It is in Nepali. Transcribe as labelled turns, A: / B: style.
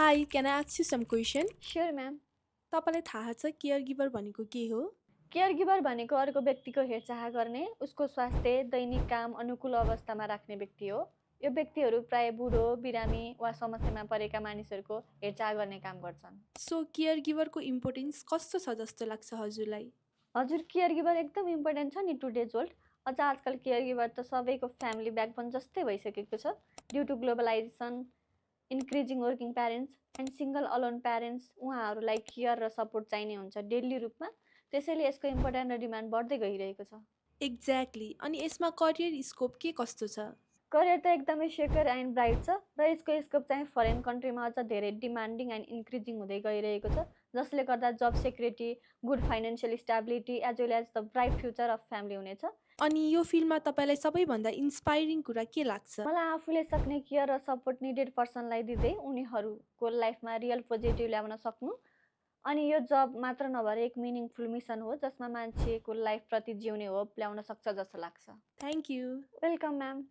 A: Hi, can I ask you some question?
B: Sure ma'am.
A: तपाईँलाई थाहा छ केयर गिभर भनेको के हो?
B: केयर गिभर भनेको अर्को व्यक्तिको हेरचाह गर्ने, उसको स्वास्थ्य, दैनिक काम अनुकूल अवस्थामा राख्ने व्यक्ति हो। यो व्यक्तिहरू प्राय बुढो, बिरामी वा समस्यामा परेका मानिसहरूको हेरचाह गर्ने काम गर्छन्।
A: सो केयर गिभरको इम्पोर्टेन्स कस्तो छ जस्तो लाग्छ हजुरलाई?
B: हजुर, केयर गिभर एकदम इम्पोर्टेन्ट छ नि टुडेज वर्ल्ड। अझ आजकल केयर गिभर त सबैको फ्यामिली ब्याकबोन जस्तै भइसकेको छ। Due to globalization, increasing working parents and single alone parents उहाँहरूलाई केयर र सपोर्ट चाहिने हुन्छ डेली रूपमा। त्यसैले यसको इम्पोर्टेन्ट र डिमान्ड बढ्दै गइरहेको छ।
A: एक्ज्याक्टली। अनि यसमा करियर स्कोप के कस्तो छ?
B: करियर त एकदमै सेक्योर एन्ड ब्राइट छ र यसको स्कोप चाहिँ फरेन कन्ट्रीमा अझ धेरै डिमान्डिङ एन्ड इन्क्रिजिङ हुँदै गइरहेको छ, जसले गर्दा जब security, good financial stability as well as the bright future of family हुनेछ।
A: अनि यो फिल्डमा तपाईँलाई सबैभन्दा इन्स्पाइरिङ कुरा के लाग्छ?
B: मलाई आफूले सक्ने केयर र सपोर्ट निडेड पर्सनलाई दिँदै उनीहरूको लाइफमा रियल पोजिटिभ ल्याउन सक्नु, अनि यो जब मात्र नभएर एक मिनिङफुल मिसन हो जसमा मान्छेको लाइफप्रति जिउने होप ल्याउन सक्छ जस्तो लाग्छ।
A: Thank you.
B: Welcome ma'am.